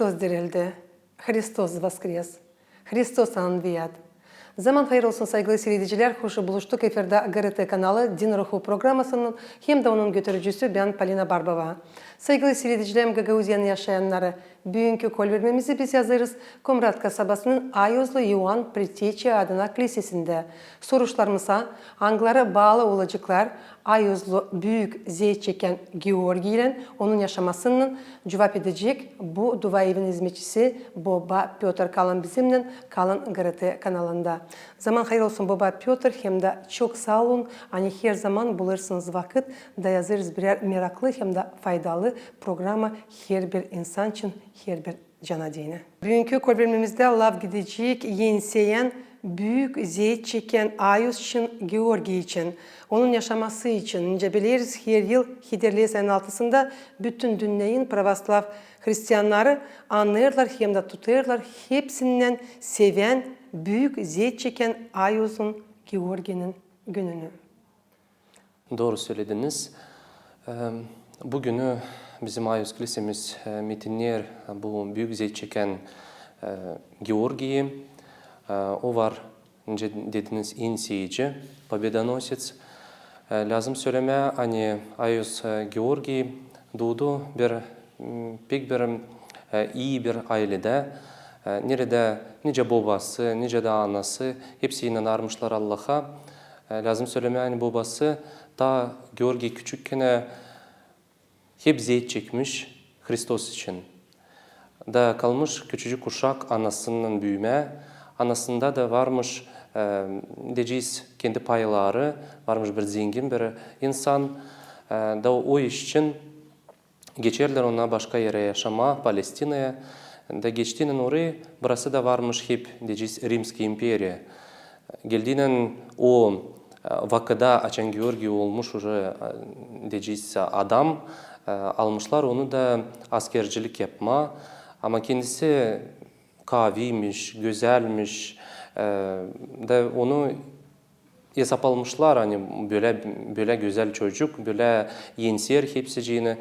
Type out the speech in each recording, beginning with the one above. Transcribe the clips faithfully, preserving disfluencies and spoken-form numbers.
Hristos dirildi. Hristos воскрес. Hristos энвиат. Zaman hayır olsun, saygılı siiredicilär, hoş buluştuk efirdä GRT kanalı Din Ruhu programasınnan hem dä onun götürücüsü bän, Polina Barbova. Saygılı siiredicilär, Gagauziyanın yaşayannarı, büünkü kolvermemizi biz yazêrız Komrat kasabasının Ayozlu İoan Preteçi adına klisesindä. Soruşlarımıza, angıları baalı olaceklar Ayozlu büük zeet çekän Georgiylän, onun yaşamasınnan, cuvap edecek bu duaevin izmetçisi boba Pötr. Kalın bizimnän, kalın GRT kanalında. Zaman hayır olsun, boba Pötr, hem dä çok saa olun, ani herzaman bulêrsınız vakıt da yazêrız birär meraklı hem dä faydalı programa herbir insan için, herbir cana deyni. Büünkü kolvermemizdä laf gidecek enseyän büük zeet çekän Ayoz için, Georgiy için, onun yaşaması için. Nicä bileriz, her yıl Hederlez ayın altısında bütün dünneyin pravoslav hristiyannarı annêêrlar hem dä tutêrlar hepsinnän sevän, büük zeet çekän Ayozun, Georgiynin gününü. Dooru sölediniz. E, bu günü bizim Ayoz klisemiz, e, metinneer bu büük zeet çekän, e, Georgiyi. E, o var, nicä dediniz, enseyici, победоносец. E, lääzım sölemää, ani Ayoz, e, Georgiy duudu bir, m, pek bir, e, ii bir ayledä, e, neredä nicä bobası, nicä dä anası, hepsi inanarmışlar Allaha. E, lääzım sölemää, ani bobası taa Georgiy küçükkän hep zeet çekmiş Hristos için. Da kalmış küçücük uşak anasınnan büümää. Anasında da varmış, e, deyecez, kendi payları, varmış bir zengin bir insan. E, da o iş için geçerlär ona başka erä yaşamaa, Palestinaya. Da geçtiynän orayı, burası da varmış hep, deyecez, Римская империя. Geldiynän o, e, vakıda, açan Georgiy olmuş уже, e, deyecez, adam, e, almışlar onu da askercilik yapmaa. Ama kendisi kaaviymiş, gözälmiş, e, da onu esap almışlar, ani bölä, bölä gözäl çocuk, bölä enseer hepsicini.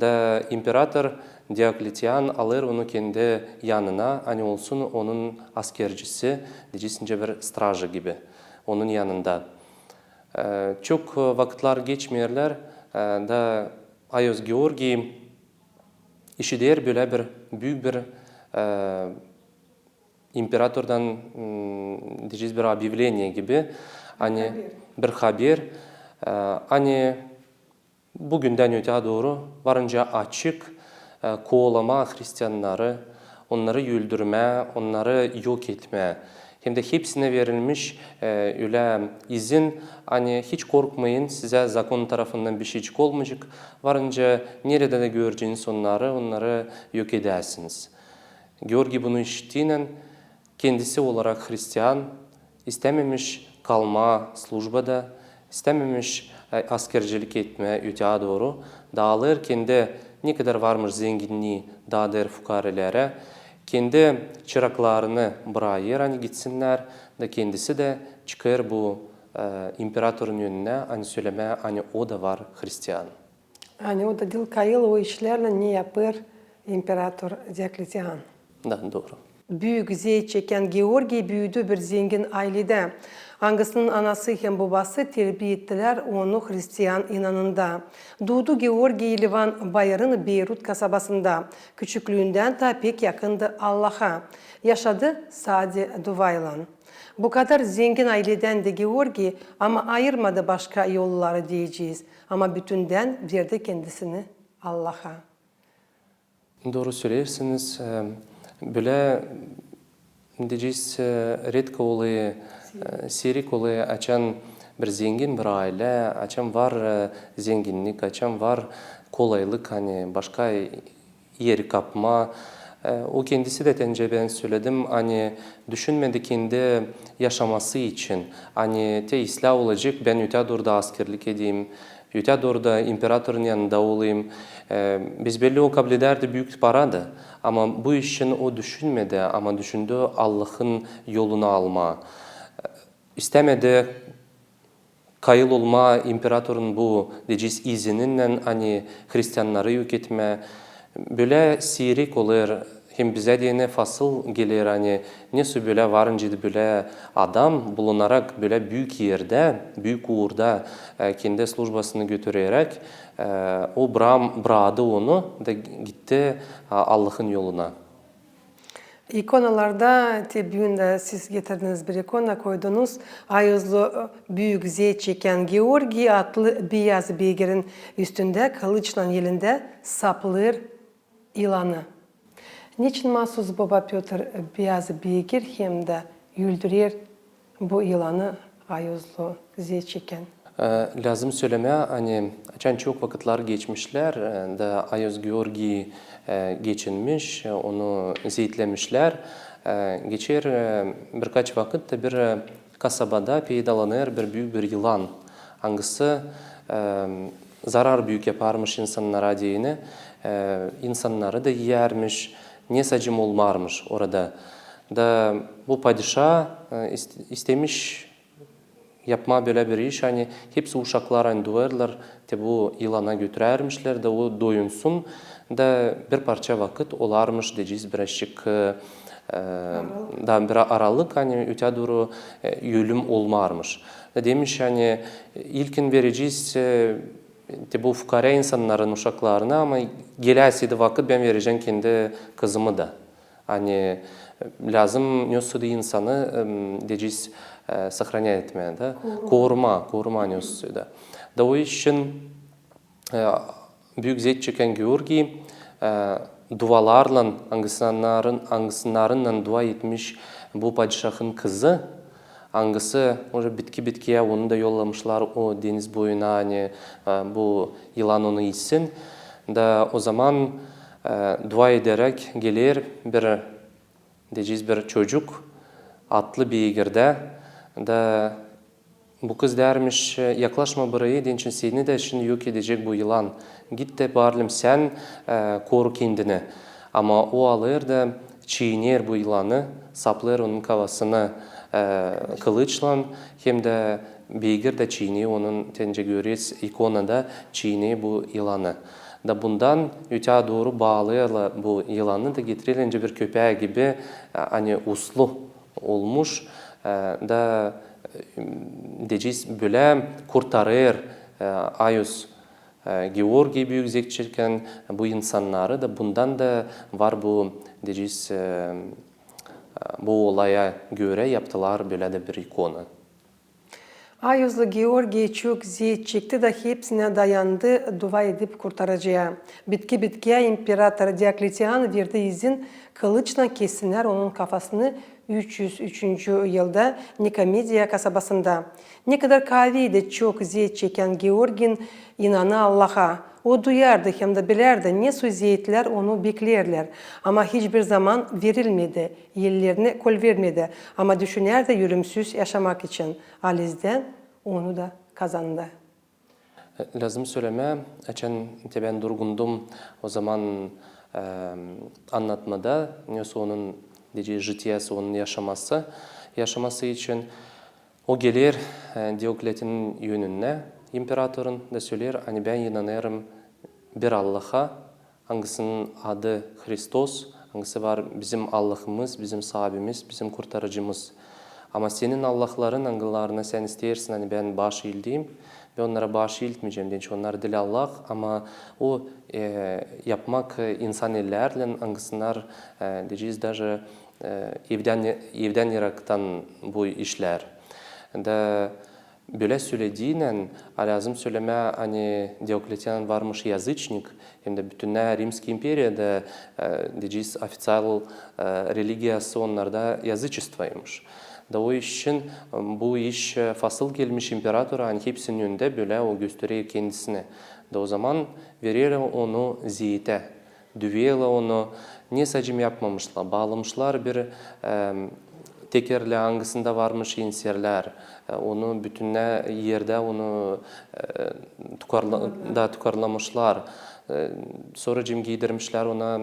Da imperator Diokletian alêr onu kendi yanına, ani olsun onun askercisi, deyecez, nicä bir straji gibi, onun yanında. E, çok vakıtlar geçmeerlär, e, da Ayoz Georgiy işider bölä bir büük bir, e, imperatordan, m, deyecez, bir объявление gibi, ani bir haber, e, ani bu gündän ötää dooru varınca açık, e, koolamaa hristiyannarı, onnarı öldürmää, onnarı yok etmää. Hem dä hepsinä verilmiş, e, ölä izin, ani hiç korkmayın, sizä zakon tarafından bişeycik olmayacek, varınca neredä dä göreceniz onnarı, onnarı yok edäsiniz. Georgiy bunu işittiynän, kendisi olarak hristiyan, istämemiş kalmaa slujbada, istämemiş, e, askercilik etmää ötää dooru, daalêr kendi, ne kadar varmış zenginnii, daalêr fukarelärä, kendi çıraklarını bıraayêr, ani gitsinnär, da kendisi dä çıkêr bu, e, imperatorun önünä, ani sölemää, ani o da var hristiyan. Ani o da diil kayıl o işlärlän, ne yapêr imperator Diokletian. Da, dooru. Büük zeet çekän Georgiy büüdü bir zengin ayledä, angısının anası hem bobası terbiya ettilär onu hristiyan inanında. Duudu Georgiy Livan bayırın Beyrut kasabasında. Küçüklüündän taa pek yakındı Allaha. Yaşadı sade duaylan. Bu kadar zengin ayledän dä Georgiy, ama ayırmadı başka yolları deyecez, ama bütündän verdi kendisini Allaha. Dooru söleersiniz. E, bölä, deyecez, e, redko olêr, e, siirik olêr, açan bir zengin bir aylä, açan var, e, zenginnik, açan var kolaylık, ani başka eri kapmaa. E, o kendisi dä, nicä bän söledim, ani düşünmedi kendi yaşaması için, ani te islää olacek, bän ötää doorda askerlik edeyim, ötää doorda imperatorun yanında olayım. E, biz belli o kabledärdi büük para da, ama bu iş için o düşünmedi, ama düşündü Allahın yolunu almaa. E, istämedi kayıl olmaa imperatorun bu, deyecez, izininnän, ani hristiyannarı yok etmää. Bölä siirik olêr Hem bizä deyni fasıl geler, ani nesoy bölä var nicä dä bölä adam bulunarak bölä büük erdä, büük uurda, e, kendi slujbasını götüreräk, e, o bra-, bradı onu da gitti, a, Allahın yoluna. İkonalarda, te büün dä siz getirdiniz bir ikona, koydunuz ayuzlu, e, büük zeet çekän Georgiy atlı beyaz beygirin üstündä kılıçlan elindä saplêêr yılanı. Neçin maasuz baba Pötr beyaz beygir hem dä öldürer bu yılanı ayuzlu zeet çekän? E, lääzım sölemää, ani açan çok vakıtlar geçmişlär, e, da ayuz Georgiy, e, geçinmiş, e, onu zeetlemişlär. E, geçer, e, birkaç vakıt da bir, e, kasabada peydalanêr bir büük bir yılan, angısı, e, zarar büük yaparmış insannara deyni, e, insannarı da iyärmiş, nesacım olmarmış orada. Da bu padişa, e, ist-, istemiş yapmaa bölä bir iş, ani hepsi uşaklar, ani duyêrlar, te bu yılana götürärmişlär, da o doyunsun, da bir parça vakıt olarmış, deyecez, birazçık, e, da bir aralık, ani ötää dooru, e, ölüm olmarmış. Da demiş, ani ilkin verecez, e, te bu fukarä insannarın uşaklarını, ama geläseydi vakıt, bän verecäm kendi kızımı da. Ani, e, lääzım nesoy da insanı, em, deyecez, e, сохранять etmää, da. Korumaa. Korumaa, korumaa nesoy da. Da o için, e, büük zeet çekän Georgiy, e, dualarlan, angısınarın-, angısınarınnan dua etmiş bu padişahın kızı, angısı уже bitki-bitkiyä onu da yollamışlar o deniz boyuna, ani, e, bu yılan onu isin. Da o zaman, e, dua ederäk geler bir, deyecez, bir çocuk atlı beygirdä, da bu kız deermiş, e, yaklaşma burayı, deyni seni dä şindi yok edecek bu yılan. Git dä, baalim, sän, e, koru kendini. Ama o alêr da çiiner bu yılanı, saplêêr onun kafasını, e, kılıçlan, hem dä beygir dä çiiner onun, te nicä göreriz ikonada, çiiner bu yılanı. Da bundan ötää dooru baalêêrlar bu yılanı da getirerlär nicä bir köpää gibi, e, ani uslu olmuş, e, da, e, deyecez, bölä kurtarêr, e, ayuz, e, Georgiy büük zeet çekän bu insannarı da, bundan da var bu, deyecez, e, e, bu olaya görä yaptılar bölä dä bir ikona. Ayuzlu Georgiy çok zeet çekti da hepsinä dayandı, dua edip kurtarıcıya. Bitki-bitkiyä imperator Diokletian verdi izin, kılıçlan kessinnär onun kafasını üç üz üçüncü yılda Nikomedia kasabasında. Ne kadar kaavi dä çok zeet çekän Georgiyin inanı Allaha. O duyardı hem dä bilärdi, nesoy zeetlär onu bekleerlär. Ama hiçbir zaman verilmedi, ellerinä kolvermedi, ama düşünärdi ölümsüz yaşamak için. Halizdän onu da kazandı. Lääzım sölemää, açan te bän durgundum o zaman, e, annatmada, nesoy onun, deyecez, житияsı, onun yaşaması, yaşaması için. O geler, e, Diokletianın önünä, imperatorun, da söleer, ani bän inanêrım bir Allaha, angısının adı Hristos, angısı var bizim Allahımız, bizim Saabimiz, bizim Kurtarıcımız. Ama senin allahların, angılarına sän isteersin, ani bän baş iildeyim, bän onnara baş iiltmeycäm, deyni onnar diil Allah, ama o, e, yapmak, e, insan ellärlän, angısınnar, e, deyecez, даже, e, evdän, evdän iraktan bu işlär. Da bölä sölediynän, a lääzım sölemää, ani Diokletian varmış язычник, hem dä bütünnä Римская империя da, e, deyecez, официал, e, religiyası onnarda язычествоymış. Da o için, e, bu iş, e, fasıl gelmiş imperatora, ani hepsinin önündä bölä o gösterer kendisini. Da o zaman vererlär onu zeetä. Düverlär onu, nesacım yapmamışlar, baalamışlar bir, e, tekerlää, angısında varmış enserlär. E, onu bütünnä erdä onu, e, tukarla-, da tukarlamışlar. E, sora cim giydirmişlär ona,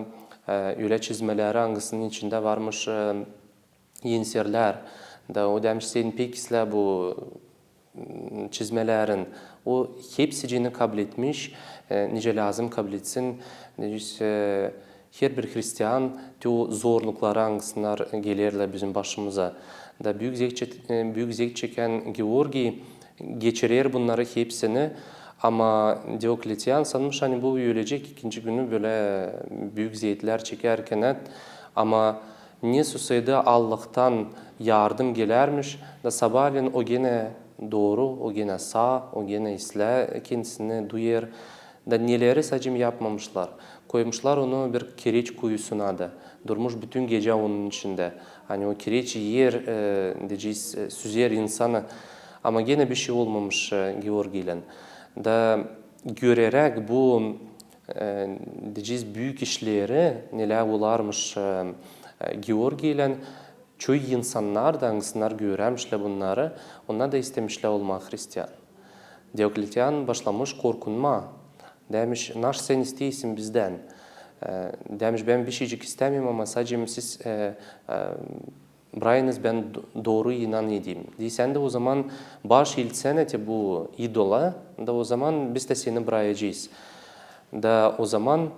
e, ölä çizmeleri, angısının içindä varmış, e, enserlär. Da o demiş, sän pek islää bu, m, çizmelärin. O hepsicini kabletmiş, e, nicä lääzım kabletsin, deyecez, e, Herbir hristian, te o zorlukları, angısılar gelerlär bizim başımıza. Da büük zek çe-, e, büük zek çekän Georgiy geçirer bunnarı hepsini, ama Diokletian sanmış, ani bu ölecek ikinci günü bölä büük zeetlär çekärkän, ama ne susaydı Allahtan yardım gelärmiş, da sabaalän o genä dooru, o genä saa, o genä islää kendisini duyêr. Da neleri sacim yapmamışlar. Koymuşlar onu bir kireç kuyusuna da. Durmuş bütün gecä onun içindä. Ani o kireç iyer, e, deyecez, e, süzer insanı. Ama genä bişey olmamış, e, Georgiylän. Da göreräk bu, e, deyecez, büük işleri, nelär olarmış, e, e, Georgiylän, çoyu insannar da, angısılar görärmişlär bunnarı, onnar da istemişlär olmaa hristian. Diokletian başlamış korkunmaa. Demiş, naşey sän isteysin bizdän? E, demiş, bän bişeycik istämeerim, ama sacim siz, e, e, braınız, bän do-, dooru inan edeyim. Deer, sän dä o zaman baş iltsänä te bu idola, da o zaman biz dä seni brayacez. Da o zaman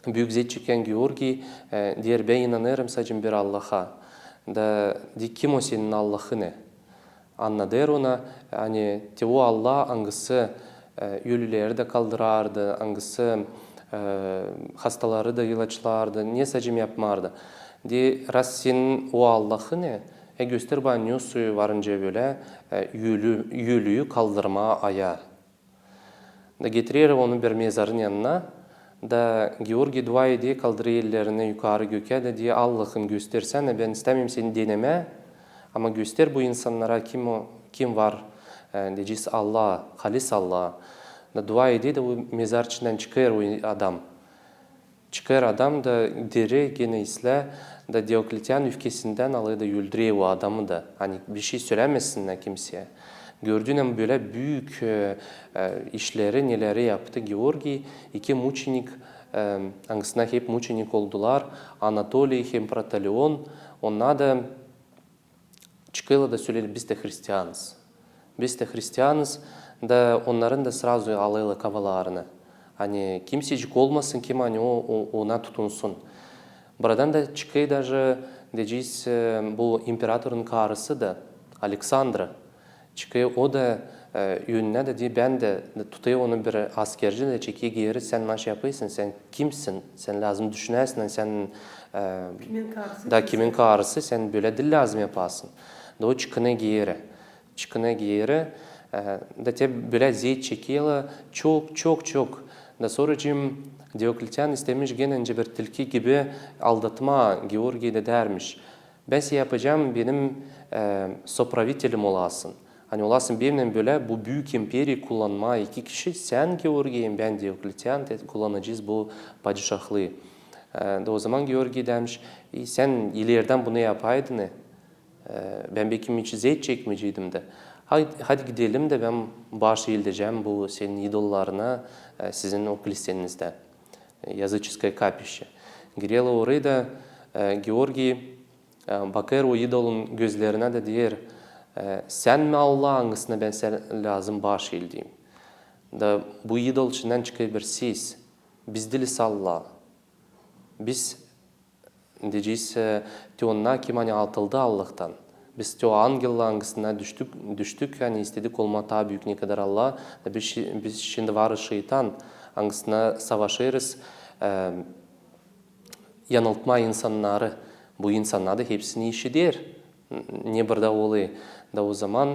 büük zek çekän Georgiy, e, deer, bän inanêrım sacim bir Allaha. Da deer, kim o senin Allahın? Annadêr ona, ani te o Allah, angısı, e, ölüleri dä kaldırardı, angısı, e, hastaları da ilaçlardı, ne sacim yapmardı. Deer, raz senin o Allahın, e, göster bana, ne soy varınca bölä, e, ölü, ölüyü kaldırmaa ayaa. Da getirer onu bir mezarın yanına. Da Georgiy dua eder, kaldırêr ellerini yukarı gökä da deer, Allahın, göstersänä, bän istämeerim seni denemää, ama göster bu insannara, kim o, kim var, e, deyecez, Allah, halis Allah. Da dua eder da o mezar içindän çıkêr o adam. Çıkêr adam da diri, genä islää, da Diokletian üfkesindän alêr da öldürer o adamı da. Ani bişey sölämesin kimseyä. Gördüünän bölä büük, e, e, işleri, neleri yaptı Georgiy, iki muçenik, e, angısına hep muçenik oldular, Anatoliy hem Protolion, onnar da çıkêrlar da söleerlär, biz dä hristianız. Biz dä hristianız, da onnarın da srazu alêrlar kavalarını. Ani kimsecik olmasın, kim ani o, o, ona tutunsun. Buradan da çıkêr daje, deyecez, e, bu imperatorun karısı da, Aleksandra. Çıkêr o da, e, önünä da deer, bän dä, tutêr onu bir askerci da çeker geeri, sän naşey yapêrsın, sän kimsin, sän lääzım düşünäsin, sän, e, kimin karısı, da kimin karısı, sän bölä diil lääzım yapasın. Da o çıkınêr geeri. Çıkınêr geeri, e, da te bölä zek çekerlär, çok, çok, çok. Da sora Diokletian istemiş genä nicä bir tilki gibi aldatmaa Georgiyi da deermiş, bän sä yapacam, benim, e, sopravitelim olasın. Ani olasın benimnän bölä bu büük imperiyayı kullanmaa iki kişi, sän Georgiy hem bän Diokletian, te kullanacez bu padişahlıı. E, da o zaman Georgiy demiş, e, sän ileerdän bunu yapaydın, e, E, bän bekim hiç zek çekmeyeceydim dä. Hadi, hadi gidelim dä, bän baş ildecäm bu senin idollarına, e, sizin o klisenizda. E, языческое капище. Girerlär orayı da, e, Georgiy, e, bakêr o idolun gözlerinä da deer, e, sän mi Allah, angısına bän sä lääzım baş ildeyim? Da bu idol içindän çıkêr bir ses. Biz diiliz Allah. Biz, deyecez, e, te onnar, kim ani atıldı Allahtan. Biz te o angellär, angısına düştük, düştük, ani istedik olmaa taa büük, ne kadar Allah. Da biz şi-, biz şindi varız şeytan, angısına savaşêrız, e, yanıltmaa insannarı. Bu insannar da hepsini işider, ne burada olêr. Da o zaman,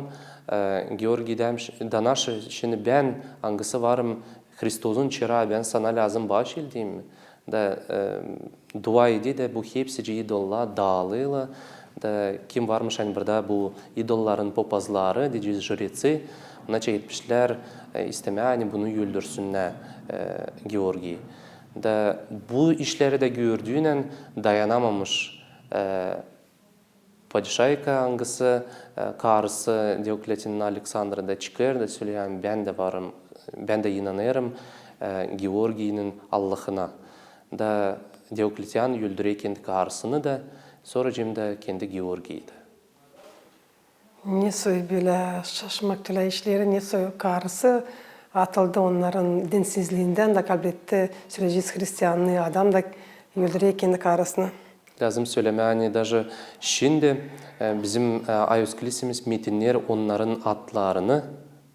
e, Georgiy demiş, da naşey şindi bän, angısı varım Hristosun çıraa, bän sana lääzım baş ildeyim mi? Da, e, dua eder da bu hepsicii idollar daalêrlar. Da kim varmış, ani burada bu idolların popazları, deyecez, жрецы, ona çeketmişlär, e, istemää, ani bunu öldürsünnär, e, Georgiyi. Da bu işleri dä gördüünän dayanamamış, e, padişayka, angısı, e, karısı Diokletianın Aleksandra da çıkêr da söleer, ani bän dä varım, bän dä inanêrım, e, Georgiyinin Allahına. Da Diokletian öldürer kendi karısını da, sora hem dä kendi Georgiyi dä. Ne soy bölä şaşmak tölä işleri, ne soy karısı atıldı onnarın dinsizliindän da kabletti, sölecez, hristianlıı, adam da Öldürer kendi karısını. Lääzım sölemää, ani daje şindi, e, bizim, e, ayuz klisemiz Metinner onnarın atlarını,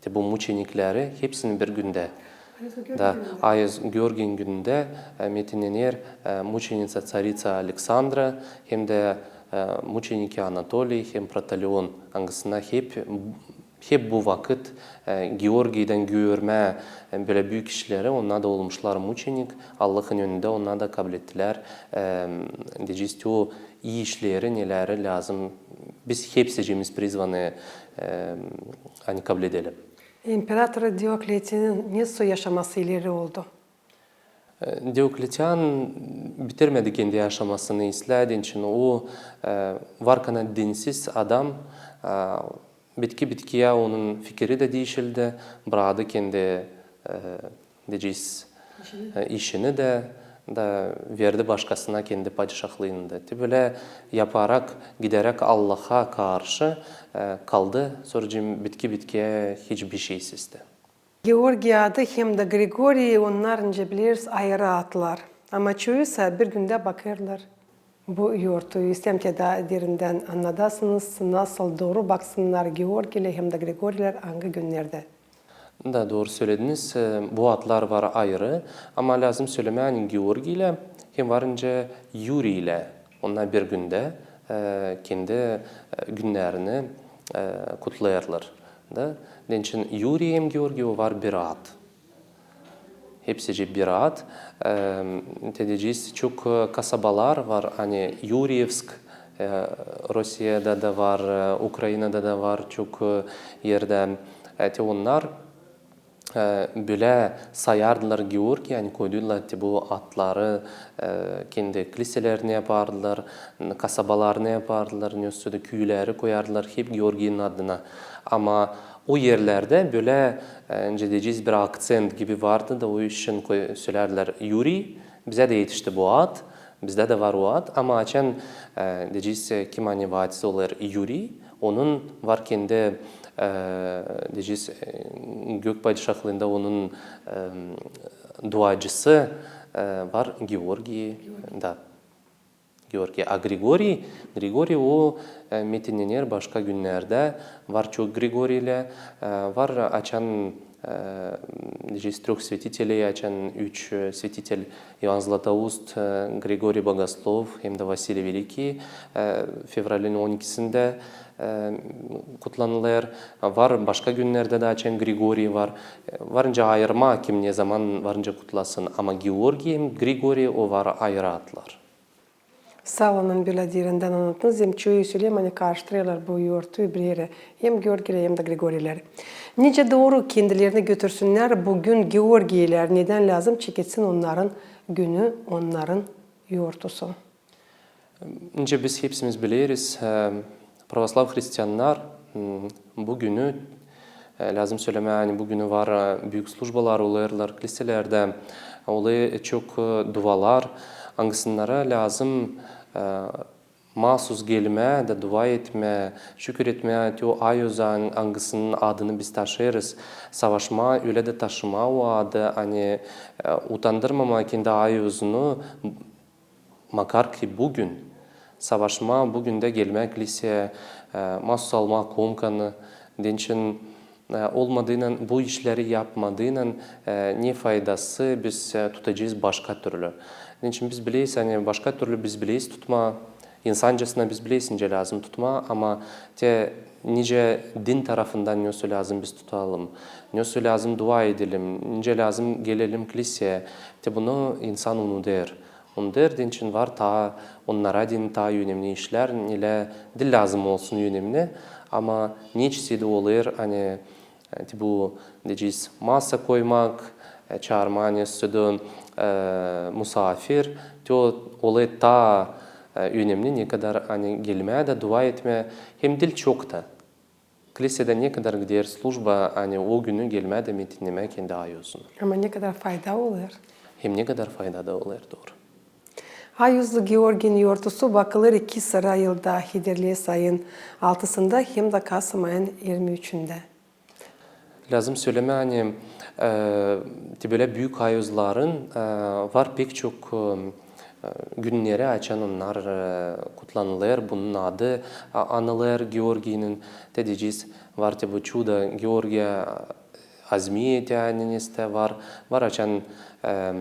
te bu muçenikleri hepsini bir gündä. Da, ayuz Georgiyin günündä, e, metinnener, e, muçeniţa, ţarıţa Aleksandra, hem dä, e, muçeniki Anatoliy, hem Protolion, angısına hep, hep bu vakıt, e, Georgiydan görmää, e, bölä büük işleri, onnar da olmuşlar muçenik, Allahın önündä onnar da kablettilär, e, deyecez, o ii işleri, neleri lääzım, biz hepsicimiz prizvanı, e, ani kabledelim. İmperator Diokletianın nesoy yaşaması ileri oldu? E, Diokletian bitirmedi kendi yaşamasını islää, deyni için o, e, var kana dinsiz adam, e, bitki-bitkiyä onun fikiri dä diişildi, brakti kendi, e, deyecez, e, işini dä, da verdi başkasına kendi padişahlıını da. Te bölä yaparak, gideräk Allaha karşı, e, kaldı, sora bitki-bitkiyä hiç bişeysiz dä. Georgiy adı hem dä Grigoriy, onnar, nicä bileriz, ayırı atlar. Ama çoyusu bir gündä bakêrlar bu yortuyu. İsteerim, te taa derindän annadasınız, nasıl dooru baksınnar Georgiylär hem dä Grigoriylär, angı günnerdä. Da, dooru sölediniz. E, bu atlar var ayırı, ama lääzım sölemää, ani Georgiylär hem var nicä Yuriylär, onnar bir gündä, e, kendi, e, günnerini, e, kutlêêrlar. Da, deyni için Yuriy hem Georgiy, o var bir at. Hepsicii bir at. E, te deyecez, çok, e, kasabalar var, ani Yurievsk, e, Rusiyada da var, e, Ukrainada da var çok, e, erdä. E, te onnar, e, bölä sayardılar Georgiyi, ani koyduylar te bu atları, e, kendi kliselerni yapardılar, kasabalarnı yapardılar, nesä dä küüleri koyardılar hep Georgiyinin adına. Ama o erlerdä bölä, e, nicä deyecez, bir akţent gibi vardı da, o için koy-, sölärdilär Yuriy. Bizä dä etişti bu at, bizdä dä var o at, ama açan, e, deyecez, e, kim ani vaadiz olêr Yuriy, onun var kendi, e, deyecez, e, gök padişahlıında onun, e, duacısı, e, var Georgiy, da. Georgiy. A Grigoriy, Grigoriy o, e, metinnener başka günnerdä, var çok Grigoriylär, e, var açan, e, deyecez, treh svetiteley, açan üç, e, svetetel İvan Zlatoust, e, Grigoriy Bogoslov hem dä Vasiliy Velikiy, e, fevralin on ikisindä, e, kutlanılêr. Var başka günnerdä dä açan Grigoriy var. E, var nicä ayırma, kim ne zaman var nicä kutlasın. Ama Georgiy hem Grigoriy o var ayırı atlar. Saa olun, ani bölä derindän annadınız, hem çoyu sölemää, ani karıştırêrlar bu yortuyu bir erä, hem Georgiylär, hem dä Grigoriylär. Nicä dooru kendilerini götürsünnär büün Georgiylär, nedän lääzım çeketsin onnarın günü, onnarın yortusu? Nicä biz hepsimiz bileriz, e, pravoslav hristiannar, m, bu günü, e, lääzım sölemää, ani bu günü var, e, büük slujbalar olêrlar kliselerdä, olêr çok, e, dualar, angısınnara lääzım, e, maasuz gelmää da dua etmää, şükür etmää te o ayuza, an-, angısının adını biz taşıyêrız, savaşmaa, ölä dä taşımaa o adı, ani, e, utandırmamaa kendi ayuzunu, makar ki büün savaşmaa, büün dä gelmää kliseyä, e, maasuz almaa komkanı, deyni için, e, olmadıynan, bu işleri yapmadıynan, e, ne faydası, biz, e, tutacez başka türlü. Deyni için biz bileyiz, ani başka türlü biz bileyiz tutmaa, insancasına biz bileyiz, nicä lääzım tutmaa, ama te nicä din tarafından nesä lääzım biz tutalım, nesä lääzım dua edelim, nicä lääzım gelelim kliseyä, te bunu insan unudêr. Unudêr, deyni için var taa, onnara deyni taa önemni işlär, nelär diil lääzım olsun önemni, ama neçin sade olêr, ani, e, te bu, deyecez, masa koymak, e, çaarmaa nesä dä, e, musaafir, te o olêr taa, e, önemni, nekadar, ani, gelmää da dua etmää, hem diil çok ta. Klisedä nekadar gider slujba, ani o günü gelmää dä metinnemää kendi ayuzunu. Ama nekadar fayda olêr. Hem nekadar fayda da olêr, dooru. Ayuzlu Georgiyin yortusu bakılêr iki sıra yılda, Hederlez ayın altısında hem dä Kasım ayın irmi üçündä. Lääzım sölemää, ani, e, te bölä büük ayuzların, e, var pek çok, e, günneri, açan onnar, e, kutlanılêr, bunun adı a-, anılêr Georgiynin. Te deyecez, var te bu Çudo Georgiya, Azmiya te ani neste var, var açan, e,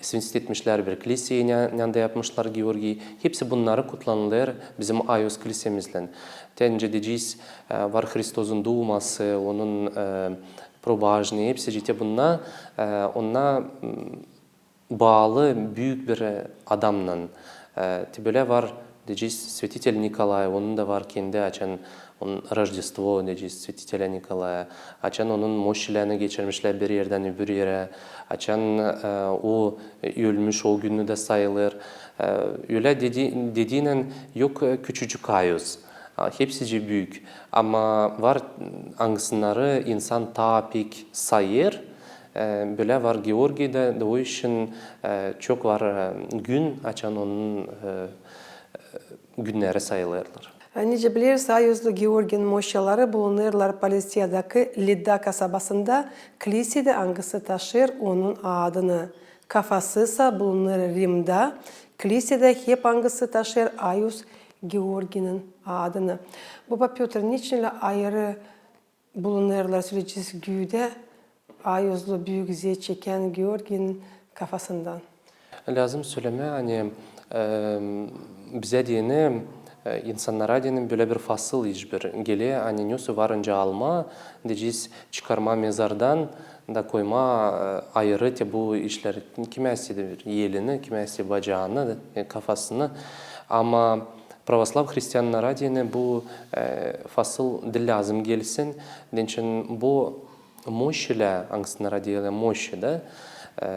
svinst etmişlär bir klisä, ne-, neredä yapmışlar Georgiy. Hepsi bunnarı kutlanılêr bizim Ayoz klisämizlän. Te nicä deyecez, e, var Hristosun Duması, onun, e, probajnıı, hepsi te bunnar, e, onnar, m, baalı büük bir, e, adamnan. E, te bölä var, deyecez, svetitelä Nikolay, onun da var kendi, açan onun Rojdestvo, deyecez, svetitelä Nikolaya, açan onun moşçilänı geçirmişlär bir erdän öbür erä, açan, e, o ölmüş, o günü dä sayılêr. E, ölä dedi-, dediynän yok, e, küçücük Ayoz. A, hepsicii büük. Ama var, angısınnarı insan taa pek sayêr, e, bölä var Georgiyda, da o için, e, çok var, e, gün, açan onun, e, e, günneri sayılêrlar. Nicä bileriz, Ayozlu Georgiynin moşçaları bulunêrlar Palestiyadakı Lida kasabasında, klisädä, angısı taşıyêr onun adını. Kafasısa bulunêr Rimdä, klisädä hep angısı taşıyêr Ayoz Georgiynin adını. Baba Pötr, neçin ölä ayırı bulunêrlar, söleyecez, güüdä Ayozlu büük zee çekän Georgiynin kafasından? Lääzım sölemää, ani, e, bizä deyni, e, insannara deyni bölä bir fasıl hiç bir geler, ani nesoy var nicä almaa, deyecez, çıkarmaa mezardan da koymaa, e, ayırı te bu işlär, kimäsi bir elini, kimäsi bacaanı, e, kafasını. Ama pravoslav hristiannara deyni bu, e, fasıl diil lääzım gelsin, deyni bu moşçilä, angısınnara deerlär moşçi da, e,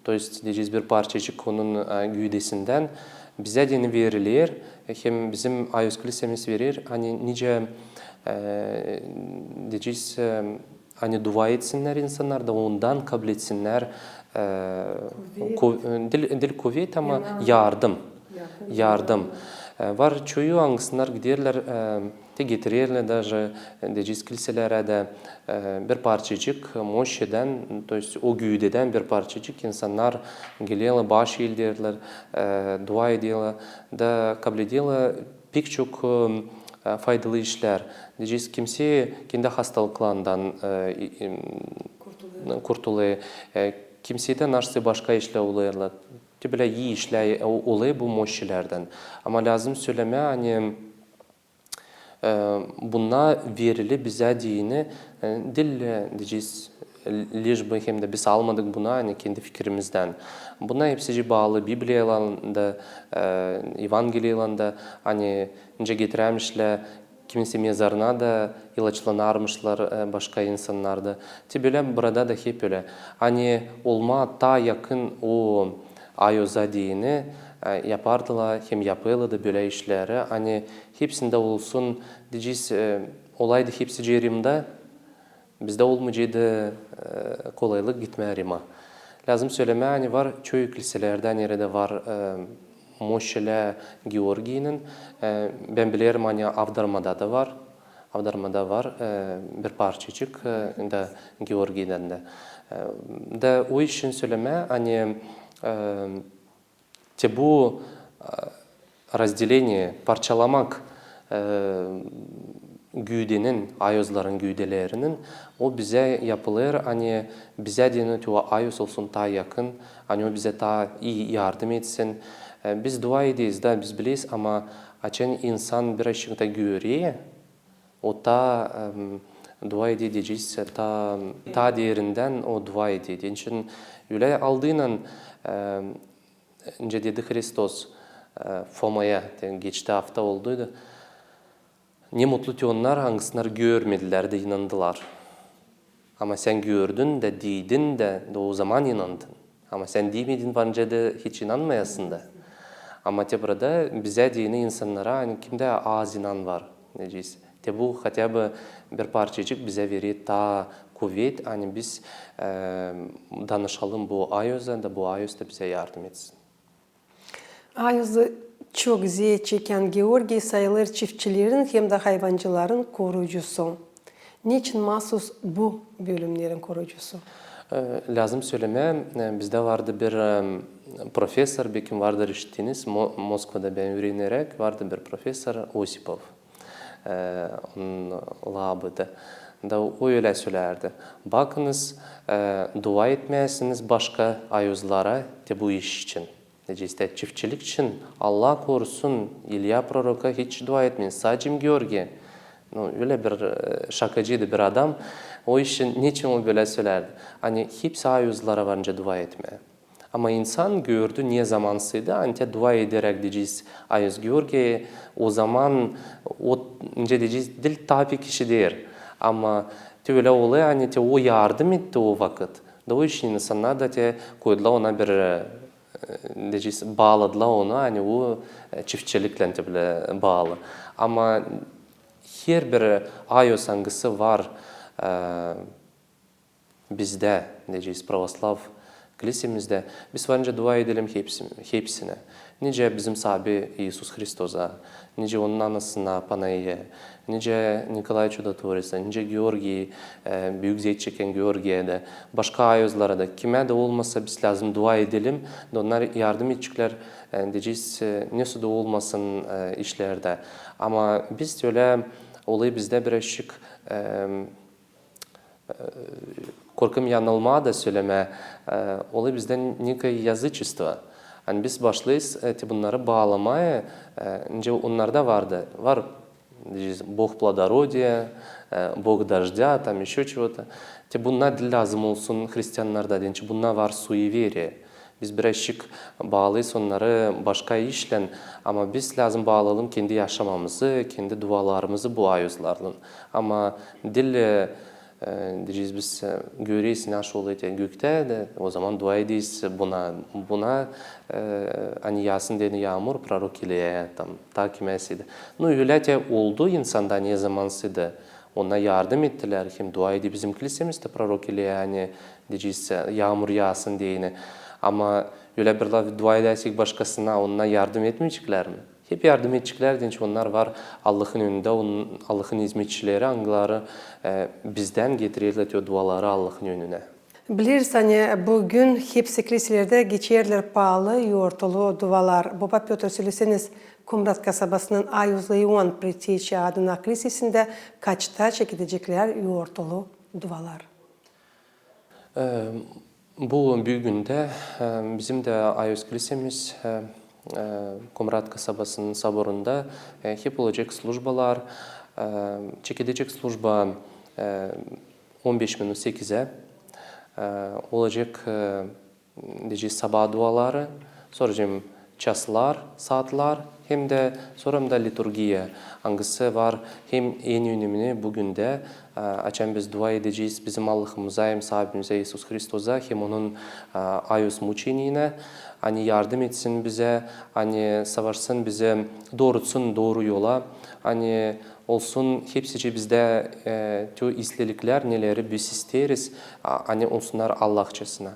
to jest deyecez bir parçacık onun, e, güüdesindän bizä deyni veriler, hem bizim Ayoz klisämiz verer, ani nicä, e, deyecez, e, ani dua etsinnär insannar da ondan kabul etsinnär, e, kuvet. Ku-, e, diil, diil kuvet, ama yardım. Yardım. Yardım. E, var çoyu, angısınnar giderlär, e, te getirerlär daje, e, deyecez, klisälerä dä, e, bir parçacık moşçidän, to jest o güüdedän bir parçacık insannar gelerlär, baş egerlär, e, dua ederlär da kabul ederlär pek çok, e, faydalı işlär. Deyecez, kimsey kendi hastalıklarından, e, i-, im, kurtulêr. E, kimseydä naşey başka işlär olêrlar. Te bölä ii işlär, e, o-, olêr bu moşçilerdän. Ama lääzım sölemää, ani, e, bunnar veriler bizä deyni, e, diil, e, deyecez, lež bi hem dä biz almadık bunnar, ani kendi fikirimizdän. Bunnar hepsicii baalı Bibliyaylan da, e, Evangeliyaylan da, ani nicä getirärmişlär kimisi mezarına da ilaçlanarmışlar, e, başka insannar da. Te bölä burada da hep ölä. Ani olmaa taa yakın o Ayoza deyni, e, yapardılar hem yapêrlar da bölä işleri. Ani hepsindä olsun, deyecez, e, olaydı hepsicii Rimdä, bizdä olmayaceydı, e, kolaylık gitmää Rimä. Lääzım sölemää, ani var çoyu kliselerdä, neredä var, e, moşçilä Georgiynin. E, bän bilerim, ani Avdarmada da var. Avdarmada var, e, bir parçacık, e, da Georgiydän dä. E, da o için sölemää, ani, e, te bu, e, razdeleniye, parçalamak, e, güüdenin, ayozların güüdelerinin, o bizä yapılêr, ani bizä deyni te o ayoz olsun taa yakın, ani o bizä taa ii yardım etsin. E, biz dua ederiz da, biz bileriz, ama açan insan birazçık da görer, o taa, em, dua eder, deyecez, taa, taa derindän o dua eder. Onun için ölä aldıynan, em, nicä dedi Hristos, e, Fomaya, te geçti afta olduydu. Ne mutlu te onnar, angısınnar görmedilär da inandılar. Ama sän gördün dä, diydin dä, da o zaman inandın. Ama sän diymedin, var nicä dä hiç inanmayasın da. Ama te burada bizä deyni insannara, ani kimdä az inan var, deyecez. Te bu хотя бы bir parçacık bizä verer taa kuvet, ani biz, e, danışalım bu ayoza da bu ayoz da bizä yardım etsin. Ayozlu çok zee çekän Georgiy sayılêr çiftçilerin hem dä hayvancıların koruyucusu. Neçin maasuz bu bölümnerin koruyucusu? E, lääzım sölemää, e, bizdä vardı bir, e, professor, bekim vardır işittiniz, Mo-, Moskvada bän üüreneräk, vardı bir professor Osipov. E, onun labıdı. Da o ölä sölärdi: bakınız, e, dua etmeyäsiniz başka ayuzlara te bu iş için. Deyecez, te çiftçilik için, Allah korusun, İlya proroka hiç dua etmeyin, sadecä Georgiya. Nu, ölä bir, e, şakacıydı bir adam. O işin, neçin o bölä sölärdi? Ani hepsi ayuzlara var nicä dua etmää. Ama insan gördü, ne zamansıydı, ani te dua ederäk deyecez ayuz Georgiya, o zaman o, nicä deyecez, diil tabii kişi deer. Ama te ölä olêr, ani te o yardım etti o vakıt. Da o işin insannar da te koydular ona bir, e, deyecez, baaladılar onu, ani o, e, çiftçiliklän te bölä baalı. Ama herbir ayuz, angısı var, e, bizdä, deyecez, pravoslav klisemizdä, biz var nicä dua edelim hepsi-, hepsinä. Nicä bizim Saabi İisus Hristosa, nicä onun anasına Panayiyä, nicä Nikolay Çudotvorca, nicä Georgiy, e, büük zet çekän Georgiyä dä, başka ayuzlara da, kimä dä olmasa, biz lääzım dua edelim, da onnar yardım edeceklär, e, deyecez, e, nesoy da olmasın, e, işlerdä. Ama biz ölä, olêr bizdä birazçık, e, e, korkêrım yanılmaa da sölemää, e, olêr bizdä nekayı язычество. Ani biz başlêêrız, e, te bunnarı baalamaya, e, nicä onnarda vardı, var, deyecez, Бог плодородия, e, Бог дождя, там ещё чего-то. Te bunnar diil lääzım olsun hristiannarda, deyni, bunnar var суеверие. Biz birazçık baalêêrız onnarı başka işlän, ama biz lääzım baalayalım kendi yaşamamızı, kendi dualarımızı bu ayuzlarlan. Ama diil, e, deyecez, biz, e, göreyiz, ne iş olêr te göktä dä, o zaman dua ederiz buna, buna, e, ani yaasın deyni yaamur, prorok İlyayä, tam, taa kimäseydi. Nu, ölä te oldu insanda ne zamansıydı. Onnar yardım ettilär, hem dua edi bizim klisemizdä prorok İlyayä, ani deyecez, yaamur yaasın deyni. Ama ölä bir laf, dua edärsek başkasına, onnar yardım etmeyeceklär mi? Hep yardım edeceklär, deyni, onnar var Allahın önündä, onun, Allahın izmetçileri, angıları, e, bizdän getirerlär te duaları Allahın önünä. Bileriz, ani büün hepsi kliselerdä geçerlär paalı, yortulu dualar. Baba Pötr, söleseniz, Komrat kasabasının Ayuzlu İon Preteči adına klisesindä kaçta çekecekler yortulu dualar? E, bu büünkü gündä, e, bizim dä Ayuz klisemiz, e, e, Komrat kasabasının soborunda, e, hep olacek službalar, e, çekecek služba, e, on beş minut sekizä, e, olacek, e, deyecez, sabaa duaları, sora hem çaslar, saatlar, hem dä sora hem dä liturgiya, angısı var hem en önemli büün dä, e, açan biz dua edecez bizim Allahımıza hem Saabimizä İisus Hristosa, hem onun, e, Ayuz muçeniinä, ani yardım etsin bizä, ani savaşsın bizi, doorutsun dooru yola, ani olsun hepsicii bizdä, e, te isleliklär, neleri biz isteeriz, a, ani olsunnar Allahçasına.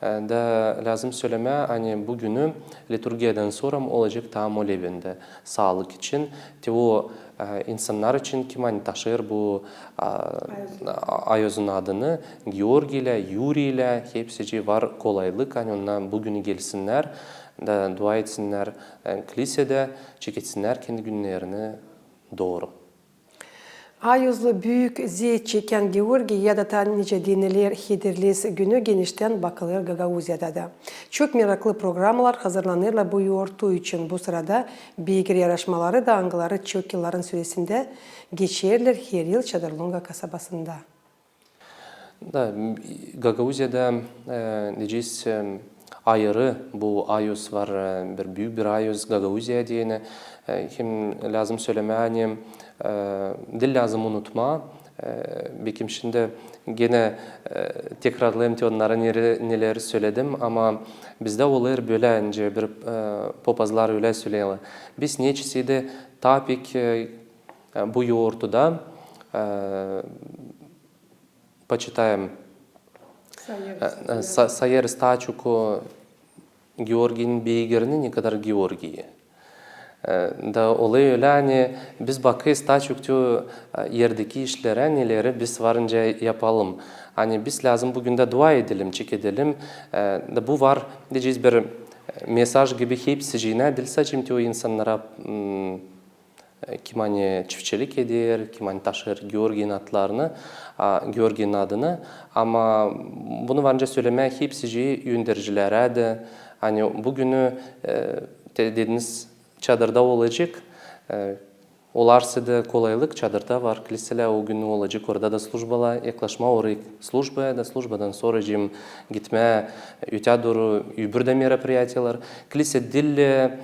E, da lääzım sölemää, ani büünü liturgiyadan sora olacek taa moleben dä saalık için. Te o, e, insannar için, kim ani taşıyêr bu, a, a, Ayuzun adını, Georgiylär, Yuriylär, hepsicii var kolaylık, ani onnar büün gelsinnär, da dua etsinnär, e, klisedä, çeketsinnär kendi günnerini dooru. Ayuzlu büük zet çekän Georgiy ya da taa nicä deyniler, Hederlez günü geniştän bakılêr Gagauziyada da. Çok meraklı programalar hazırlanêrlar bu yortu için. Bu sırada beygir yaraşmaları da, angıları çok yılların süresindä geçerlär her yıl Çadırlonga kasabasında. Da, Gagauziyada, e, deyecez, e, ayırı bu Ayuz var, e, bir büük bir Ayuz Gagauziya deyni. E, hem lääzım sölemää, ani, e, diil lääzım unutmaa, e, bekim şindi genä, e, tekrarlayım te onnarı, neleri, neleri söledim, ama bizdä olêr bölä, nicä bir, e, popazlar ölä söleerlär. Biz neçisiydi taa pek, e, bu yortuda, e, почитаем, e, sa-, sayêrız taa çok Georgiynin beygirini, nekadar Georgiyi. E, da olêr ölä, ani biz bakêrız taa çok te o, e, erdeki işlerä, neleri biz varınca yapalım. Ani biz lääzım büün dä dua edelim, çekedelim. E, da bu var, deyecez, bir, e, mesaj gibi hepsiciinä, diil sade te o insannara, m, e, kim ani çiftçilik eder, kim ani taşıyêr Georgiyinin adlarını, a, Georgiyinin adını. Ama bunu varınca sölemää hepsicii öndercilerä dä, ani büün, e, te dediniz, çadırda olacek. E, olarsa da kolaylık, çadırda var kliselär, o gün olacek orada da službalar, yaklaşmaa orayı službaya da službadan sora hem gitmää ötää dooru öbür dä meropriyatiyalar. Klise diil, e,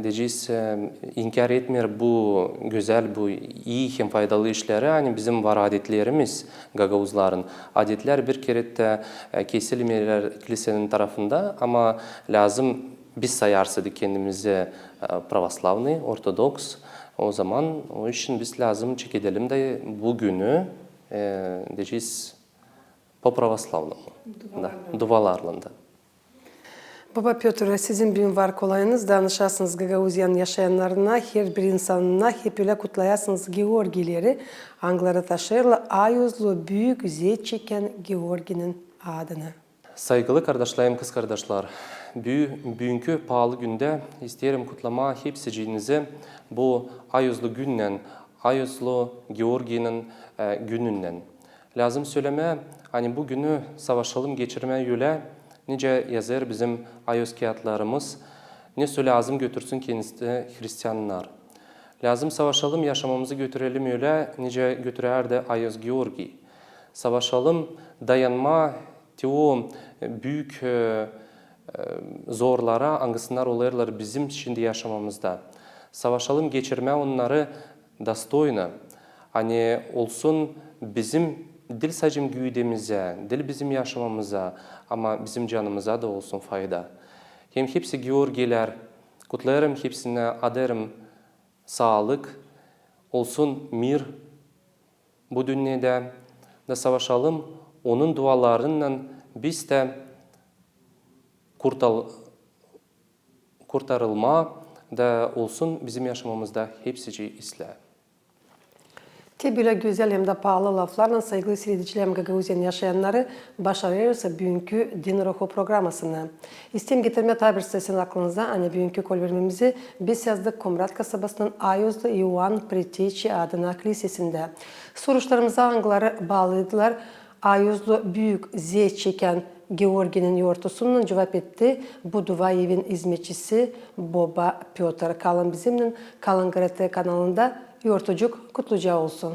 deyecez, e, inkär etmeer bu gözäl, bu ii hem faydalı işleri, ani bizim var adetlerimiz, gagauzların. Adetlär bir kerä dä, e, kesilmeerlär klisenin tarafında, ama lääzım biz sayarsaydık kendimizi, e, pravoslavnıy, ortodoks, o zaman o için biz lääzım çekedelim dä bu günü, e, deyecez, po pravoslavnımu. Da, dualarlan da. Boba Pötr, sizin büün var kolayınız danışasınız Gagauziyanın yaşayannarına, herbir insannına, hep ölä kutlayasınız Georgiyleri, angıları taşıyêrlar ayozlu büük zet çekän Georgiyinin adını. Saygılı kardaşlar hem kızkardaşlar, bü-, büünkü paalı gündä isteerim kutlamaa hepsiciinizi bu ayozlu günnän, ayozlu Georgiyinin, e, gününnän. Lääzım sölemää, ani bu günü savaşalım geçirmää ölä, nicä yazêr bizim ayoz kiyatlarımız, ne su lääzım götürsün kendisi hristiannar. Lääzım savaşalım, yaşamamızı götürelim ölä, nicä götürärdi ayoz Georgiy. Savaşalım dayanmaa te o, e, büük, e, e, zorlara, angısınnar olêrlar bizim şindi yaşamamızda. Savaşalım geçirmää onnarı dostoyno, ani olsun bizim, diil sade güüdämizä, diil bizim yaşamamıza, ama bizim canımıza da olsun fayda. Hem hepsi Georgiylär, kutlêêrım hepsinä, adêêrım saalık, olsun mir bu dünnedä, da savaşalım onun dualarınnan biz dä kurtal-, kurtarılmaa da olsun bizim yaşamamızda hepsicii islää. Te bölä gözäl hem dä paalı laflarlan, saygılı siiredicilär hem Gagauziyanın yaşayannarı, başarêrız büünkü Din ruhu programasını. İsteerim getirmää taa bir sizin aklınıza, ani büünkü kolvermemizi biz yazdık Komrat kasabasının ayozlu İoan Preteçi adına klisesindä. Soruşlarımıza, angıları baalıydılar ayozlu büük zet çekän Georgiynin yortusunnan, cuvap etti bu dua evin izmetçisi Boba Pötr. Kalın bizimnän, kalın GRT kanalında. Yortucuk kutluca olsun.